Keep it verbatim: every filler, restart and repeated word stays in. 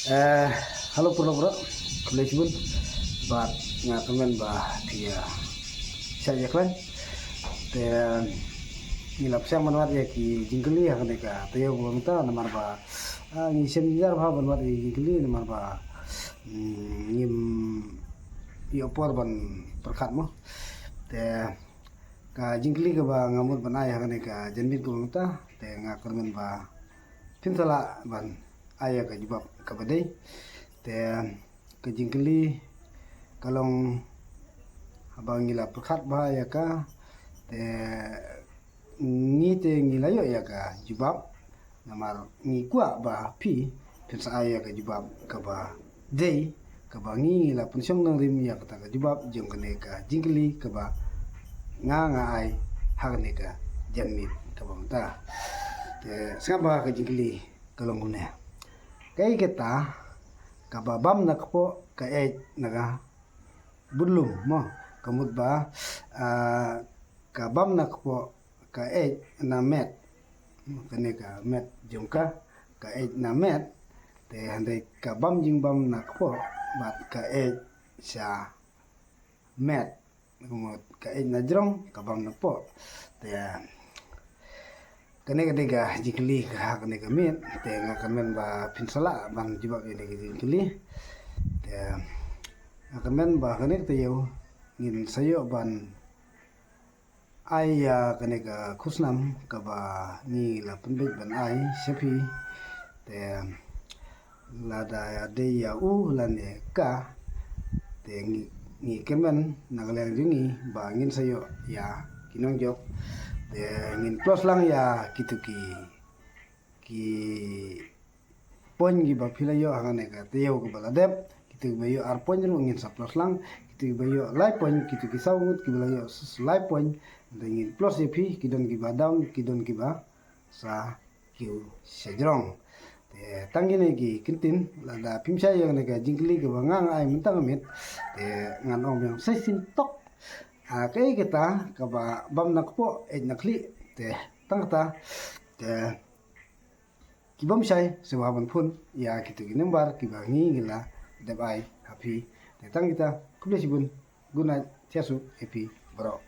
Eh, hello para bro, khublei shibun. Bad nga kyrmen ba phi ïa shah ïa khlaiñ. Te ngi la pyrshang ban wad ïa ki jingkylli ha kane ka taïew ba mynta namar ba, ah, ngi shem jynjar bha ban wad ïa ki jingkylli namar ba, mm, ngim ïoh por ban pyrkhat mo. Te ka jingkylli kaba nga mut ban ai ha kane ka janmiet kaba mynta, te nga kyrmen ba phin sa lah ban ai ïa ka jubab kaba dei. Te ka jingkylli ka long haba ngi la pyrkhat bha ïa ka, te ngi te ngi la ïoh ïa ka jubab. Namar ngi kwah ba phi phin sa ai ïa ka jubab kaba dei, kaba ngi ngi la pynshong nongrim ïa kata ka jubab jong kane ka jingkylli kaba nga nga ai ha kane ka janmiet kaba mynta. Te sngap bha ka jingkylli ka long kumne. Kaei kata kaba bam na kpoh ka eit na ka budlum mo, ka mut ba, ah, ka bam na kpoh ka eit na met. Kane ka met jong ka, ka eit na met. Te hynrei ka bam jingbam na kpoh bad ka eit sha met. Ka mut ka eit na jrong, ka bam na kpoh. Te kane ka dei ka jingkylli ka ha kane ka miet. Te nga kyrmen ba phin sa lah ban jubab ïa kane ka jingkylli. Te nga kyrmen ba kane ka taïew ngin sa ïoh ban ai ïa kane ka khusnam kaba ngi la pynbeit ban ai sha phi. Te lada dei ïa u lane ka, te ngi, ngi kyrmen na ka liang jong ngi ba ngin sa ïoh ïa ki nongjop. Te ngin plos lang ïa kitu ki, ki point kiba phi la ïoh ha kane ka taïew kaba la dep. Kitu kiba ïoh ar point ruh ngin sa plos lang. Kitu kiba ïoh lai point, kitu ki saw ngut kiba la ïoh s-, lai point, te ngin plos ïa phi. Ki don kiba down, ki don kiba sa kiew sha jrong. Te tang kine ki kyntien, lada phim shai ïa kane ka jingkylli kaba nga nga ai mynta ka miet, te ngan ong biang sa shisien tok. Ah, kaei kata kaba bam na kpoh eit na khlieh. Te tang kata, te ki bym shai sngewbha ban phone ïa kitu ki number kiba ngi ngi la dep ai ha phi. Te tang kita, khublei shibun. Good night, thiasu ïa phi baroh.